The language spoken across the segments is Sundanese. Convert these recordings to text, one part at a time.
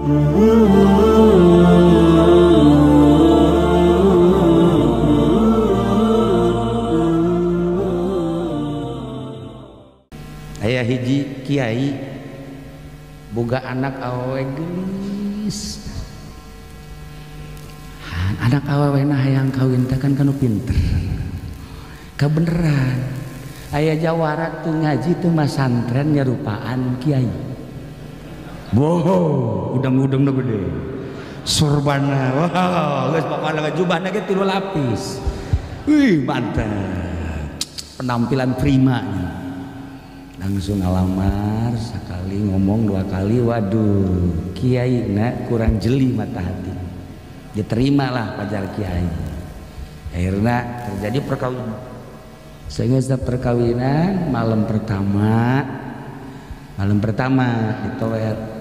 Aya hiji kiai boga anak awewe geulis. Anak awewena hayang kawin teh kan kanu pinter. Kabeneran aya jawara teu ngaji teu masantren nyarupaan kiai. Wow, udang-udangna gede. Surbana, wow, geus pokona jubahna ge 3 lapis. Wih, mantap. Penampilan prima. Langsung ngalamar sekali ngomong 2 kali, waduh, kiai na kurang jeli mata hati. Diterimalah pajar kiai. Akhirnya terjadi perkawinan. Sehingga setiap perkawinan malam pertama ditoet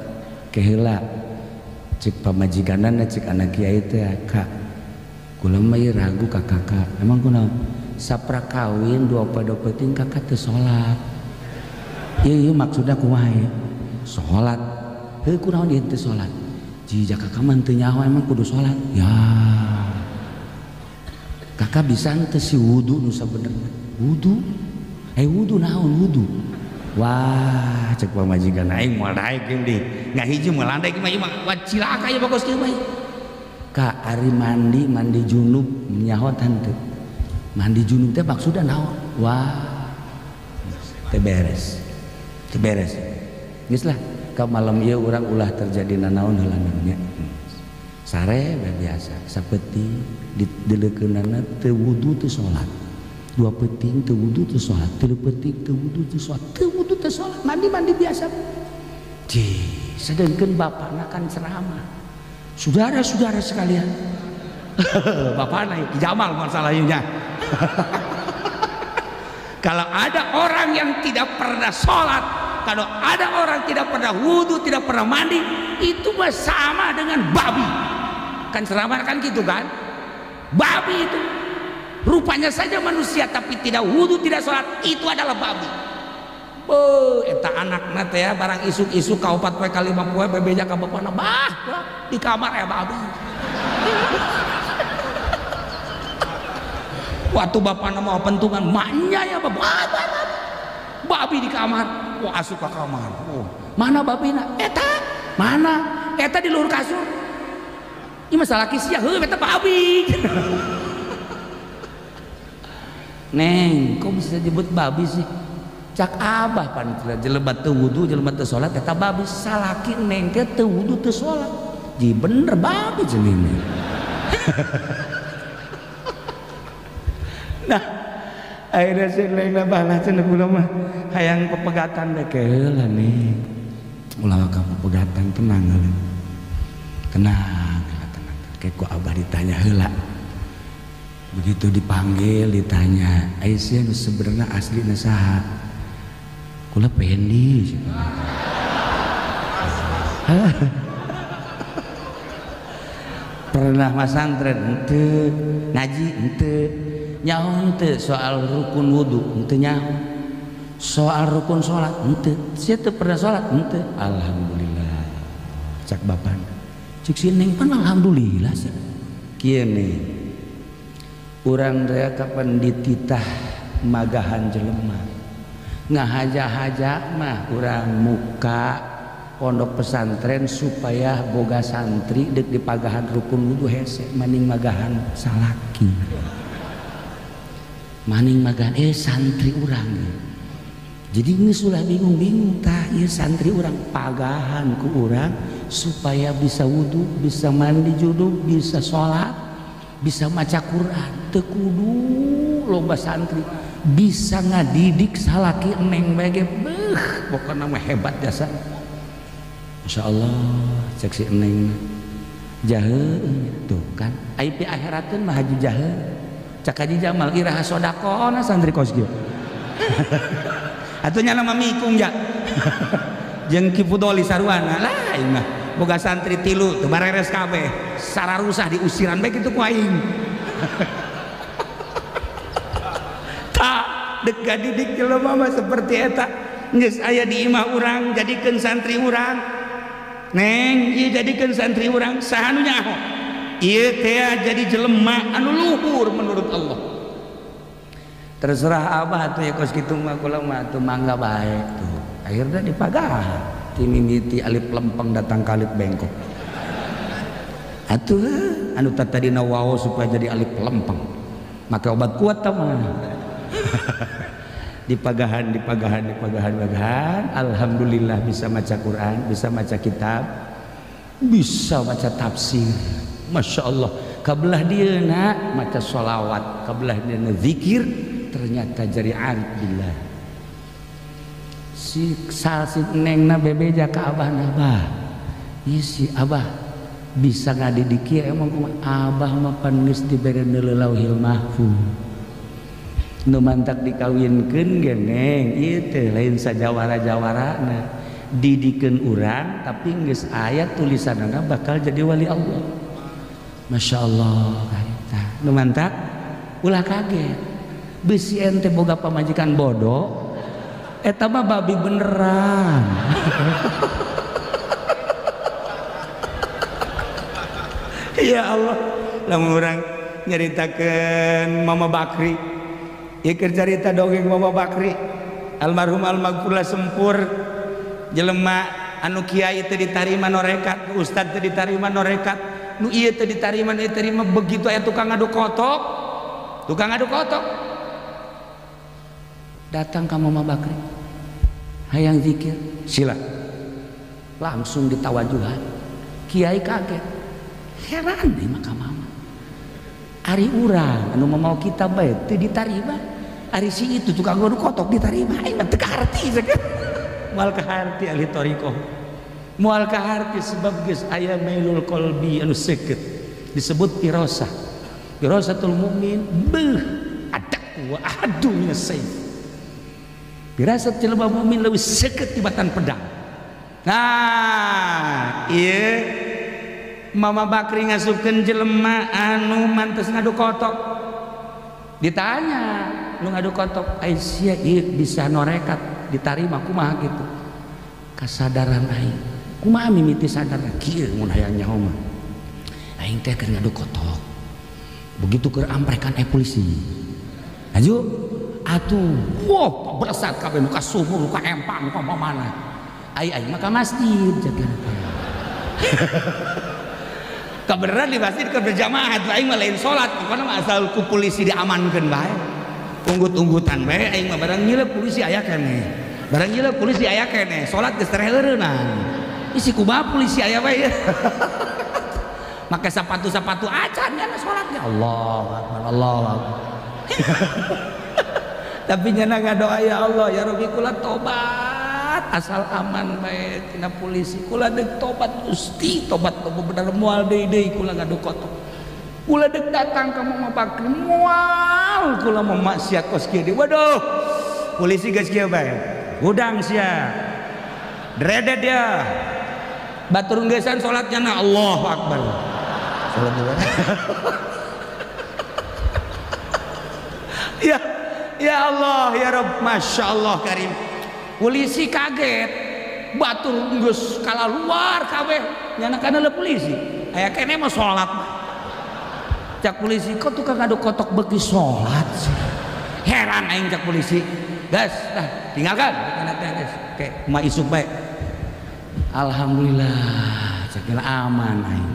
keheula cik pamajikanana cik anak kiai teh, kak kula mah ieu ragu ka kakak. Emang kunaon? Sapra kawin 2 poe 2 peuting kakak teu salat. Ieu maksudna kumaha ya? Salat. Heuh kunaon ieu teu salat? Jika kakak mah teu nyaho emang kudu salat. Ya. Kakak bisa henteu si wudu nu sabenerna. Wudu? Wudu naon wudu? Wah, cek pamajikan aing moal daek jeung di. Ngahiji moal daek mah ieu mah wah cilaka ieu bagus kieu mah. Ka ari mandi mandi junub nyaho henteu. Mandi junub teh maksudna naon? Wah. Teu beres. Teu beres. Geus lah, ka malam ieu urang ulah terjadi nanaon heula nya. Sare biasa, sapeuting dileukeunana teu wudu teu salat. 2 peuting teu wudu teu salat, 3 peuting teu wudu teu salat, teu wudu teu salat, mandi-mandi biasa. Cih, sedengkeun bapana kan ceramah. Saudara-saudara sekalian. Bapana Ki Jamal masalahnya. Kalau ada orang yang tidak pernah salat, kalau ada orang tidak pernah wudu, tidak pernah mandi, itu mah sama dengan babi. Kan ceramah kan gitu kan? Babi itu rupanya saja manusia tapi tidak wudu, tidak sholat, itu adalah babi. Eta anakna teh ya, barang isuk-isuk ka 4 poe ka 5 poe bebeja ka bapana, bah di kamar ya babi. Waktu bapana mau pentungan, maknya ya bapak, babi di kamar. Wah, asup ka kamar. Oh, mana babina? Eta, mana? Eta di luhur kasur. Ini masalah kisia, heuh eta babi. Neng, kok bisa disebut babi sih? Cak abah pan jelema teu wudu, jelema teu salat eta babi. Salaki neng teh teu wudu teu salat. Ji bener babi jenenge. Nah, akhirnya si neng balah cenah kula mah hayang pepegatan teh heula nih. Ulah ka pepegatan tenang heula. Tenang, tenang. Kayak ku abah ditanya heula. Begitu dipanggil ditanya, Aisyah nu sebenarnya asli saha? Kula Pendi. Pernah masantren henteu, ngaji henteu, nyaho henteu soal rukun wudu henteu nyaho. Soal rukun salat henteu, sia teu pernah salat henteu. Alhamdulillah. Cak bapana. Cik si neng pan alhamdulillah sih. Kieu nih. Urang teh kapan dititah magahan jelema ngahaja-haja mah urang muka pondok pesantren supaya boga santri dek dipagahan rukun wudu hese maning magahan salaki maning magahan santri urang. Jadi geus ulah bingung-bingung tah ieu santri urang pagahan ku urang supaya bisa wudu, bisa mandi junub, bisa salat, bisa maca Quran. Teu kudu loba santri bisa ngadidik salaki neng bae ge beuh pokona mah hebat jasa. Masyaallah cek si neng jahe tuh kan ai pi akhirateun mah haji jahe. Cak Haji Jamal iraha sodakona santri kos kieu. Atuh nya mah mikung ja. Jeung Ki Fudoli saruana lah aing mah boga santri 3 teu bareres kabeh sararusah diusiran bae kitu ku aing. Tak dek gadidik jelema mah seperti eta. Geus aya di imah urang jadikeun santri urang. Neng ieu jadikeun santri urang saha nu nyaho ieu teh jadi jelema anu luhur menurut Allah. Terserah abah atuh ya kos kitu mah kula mah atuh mangga bae tuh. Akhirnya dipagahan ti mimiti alif lempeng datang ka alif bengkok. Atuh anu tadina wao supaya jadi alif lempeng. Make obat kuat tah mah. Dipagahan dipagahan dipagahan pagahan, alhamdulillah bisa maca Quran, bisa maca kitab, bisa maca tafsir. Masya Allah. Kabelah dieuna maca sholawat, kabelah dieuna zikir, ternyata jadi arif billah. Si salsi nengna bebeja ka abahna, bah ieu si abah bisa ngadidik ieu emang kumaha? Abah mah pan geus dibere lauhil mahfuz. Nu mantak dikawinkeun ge neng ieu teh lain sajawara-jawarana, didikeun urang tapi geus aya tulisanana bakal jadi wali Allah. Masya Allah. Tah nu mantak ulah kaget bisi ente boga pamajikan bodoh eta mah babi beneran. Ya Allah, lamun urang nyaritakeun Mama Bakri, ieu keur carita dongeng Mama Bakri almarhum almaghfurlah sempur jelema anu kiai teu ditarima norekat, ustad teu ditarima norekat, nu ieu teu ditarima nu terima, begitu aya tukang adu kotok, tukang adu kotok datang ka Mama Bakri hayang zikir, sila langsung ditawajuhan. Kiai kaget, heran deui mah ka mama, ari urang anu mau kita bae teu ditarima, ari si itu tukang adu kotok ditarima, aing mah teu kaharti. Moal kaharti ahli thariqah, moal kaharti sebab geus aya mailul qalbi anu seukeut disebut firasah, firasatul mukmin beuh adak wa ahadu minas sayf. Firasat jelema mukmin leuwih seukeut tibatan pedang. Nah ieu Mama Bakri ngasupkeun jelema anu mantes ngadu kotok. Ditanya nu ngadu kotok, ai sia ieu bisa norekat ditarima kumaha gitu? Kasadaran aing kumaha mimiti sadar kieu mun hayang nyaho mah aing teh keur ngadu kotok, begitu keur amprekan polisi aju atuh wah beresat kabeh nu ka sumur nu ka empang nu ka mana ai aing mah ka masjid jaga teh. Kebenaran di masjid keur berjamaah atuh aing mah lain salat, pokona mah asal ku polisi diamankeun bae, unggut-unggutan bae aing mah barang nyileup polisi aya keneh, barang nyileup polisi aya keneh, salat geus tereureunang isi kumaha polisi aya bae. Make sapatu-sapatu acan nyana salat ya Allah akbar, Allah akbar. Tapi nyana ngadoa ya Allah ya Rabbi kula tobat asal aman bae tina polisi, kula deuk tobat Gusti, tobat bener moal deui deui kula ngadu kotok, kula deuk datang ka Mama Bakri moal kula mah maksiat kos kieu deui. Waduh polisi geus kieu bae hudang sia dredet dia batur geusan salat nyana Allahu akbar salat. Ya ya Allah ya Rabb, Masya Allah karim. Polisi kaget, batur geus kalaluar kabeh nyana kana le polisi aya keneh mah salat. Cak polisi kok tukang ngadu kotok beuki salat sih, heran aing cak polisi. Gas dah tinggalkan kana teh geus ke mah isuk bae. Alhamdulillah cak aman aing.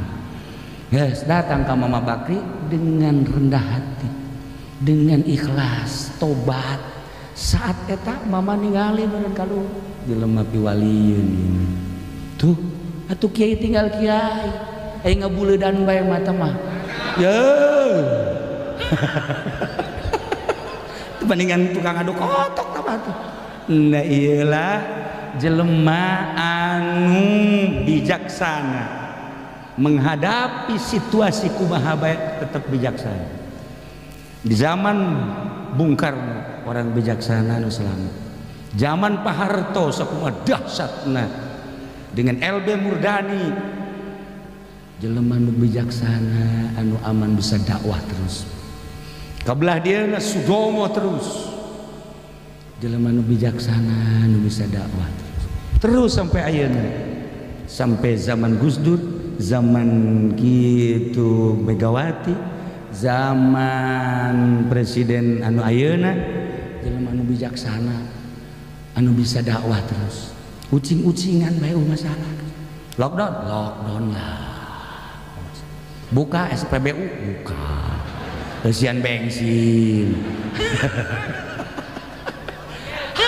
Geus datang ka Mama Bakri dengan rendah hati, dengan ikhlas tobat. Saat eta mama ningali meureun kalu jelema piwalieun tuh atuh kiai tinggal kiai aing ngabuleudan bae mata mah ye. Bandingan tukang adu kotok tah tuh. Nah iyalah jelema anu bijaksana menghadapi situasi kumaha bae tetap bijaksana. Di zaman Bung Karno orang bijaksana nu selamat. Zaman Pak Harto sakumaha dahsyatna dengan LB Murdani jelema nu bijaksana anu aman bisa dakwah terus. Kabelah dia Sudomo terus jelema nu bijaksana nu bisa dakwah terus. Terus sampai ayeuna. Sampai zaman Gus Dur, zaman gitu Megawati, zaman presiden anu ayeuna, jelema anu bijaksana, anu bisa dakwah terus. Ucing-ucingan bae masalah. Lockdown, lockdown lah. Buka SPBU, buka. Eusian bensin.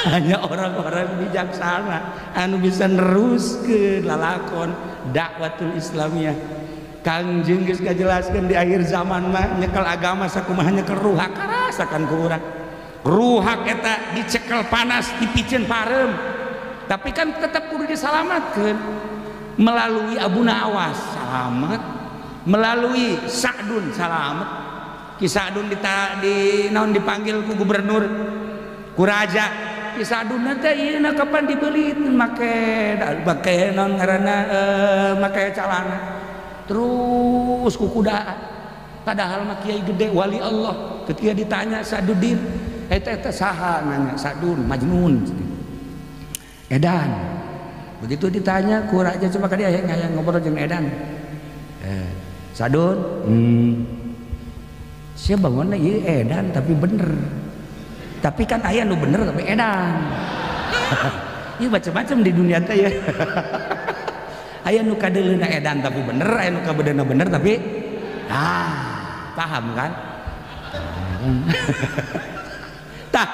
Hanya orang-orang bijaksana anu bisa neruskeun lalakon dakwatul Islamiyah. Kangjeng geus ngajelaskeun di akhir zaman mah nyekel agama sakumaha nyekel ruhak karasakan ku urang. Ruhak eta dicekel panas dipiceun pareum. Tapi kan tetap kudu disalamatkeun melalui Abu Nawas salamet, melalui Sa'dun salamet. Ki Sa'dun di naon dipanggil ku gubernur, ku raja. Ki Sa'dun teh ieu kapan dibeli make make naon ngaranna make calana terus ku kudaan. Padahal mah kiai gede wali Allah. Ketika ditanya Sa'dudin eta eta saha, nanya Sa'dun majnun edan. Begitu ditanya ku raja coba ka dia hayang ngobrol jeung edan. Sa'dun, sia bangunna ieu edan tapi bener. Tapi kan aya nu bener tapi edan. Ieu macam-macam di dunia teh ya. Aya nu kadeuleuna edan tapi bener, aya nu kabedeuna bener tapi paham kan? Tah,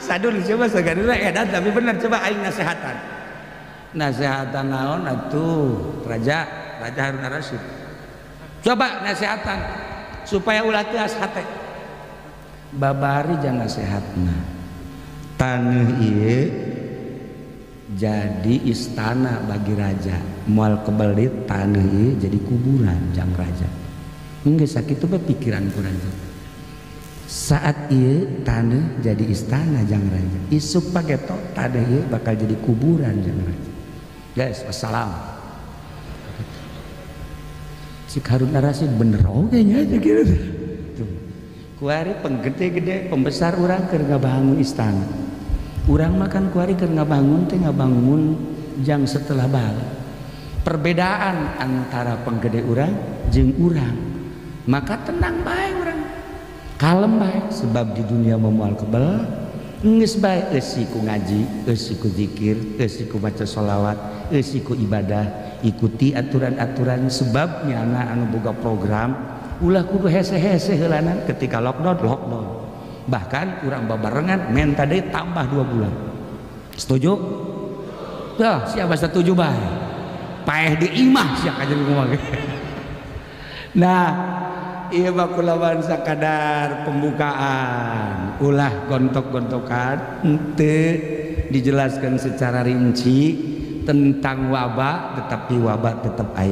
Sadun coba sagaduna edan tapi bener, coba aing nasehatan. Nasehatan naon atuh? Raja, Raja Harun Ar-Rasyid. Coba nasehatan supaya ulah teuas hate. Babari jangan nasehatna. Taneuh ieu jadi istana bagi raja, moal kebelit taneuh ieu jadi kuburan jang raja. Geus sakitu bae pikiran ku raja. Saat ieu taneuh jadi istana jang raja, isuk pageto taneuh ieu bakal jadi kuburan jang raja. Guys, wassalam. Si Harun Ar-Rasyid bener oge nya aja gitu. Tuh. Kuari penggede-gede pembesar urang keur ngabangun istana. Urang makan kuari keur ngabangun teh ngabangun jang setelah balik. Perbedaan antara penggede urang jeung urang. Maka tenang bae urang. Kalem bae sebab di dunia moal kebel. Geus bae eusi ku ngaji, eusi ku zikir, eusi ku maca sholawat, eusi ku ibadah, ikuti aturan-aturan sebab nyana anu boga program ulah kudu hese-hese heulanan ketika lockdown, lockdown. Bahkan urang babarengan menta deui tambah 2 bulan. Setuju? Tuh, siapa setuju bae? Paeh di imah sia kajeun kumaha. Nah, ieu mah kulawan sakadar pembukaan, ulah gontok-gontokan henteu dijelaskan secara rinci tentang wabah, tetapi wabah tetap aya.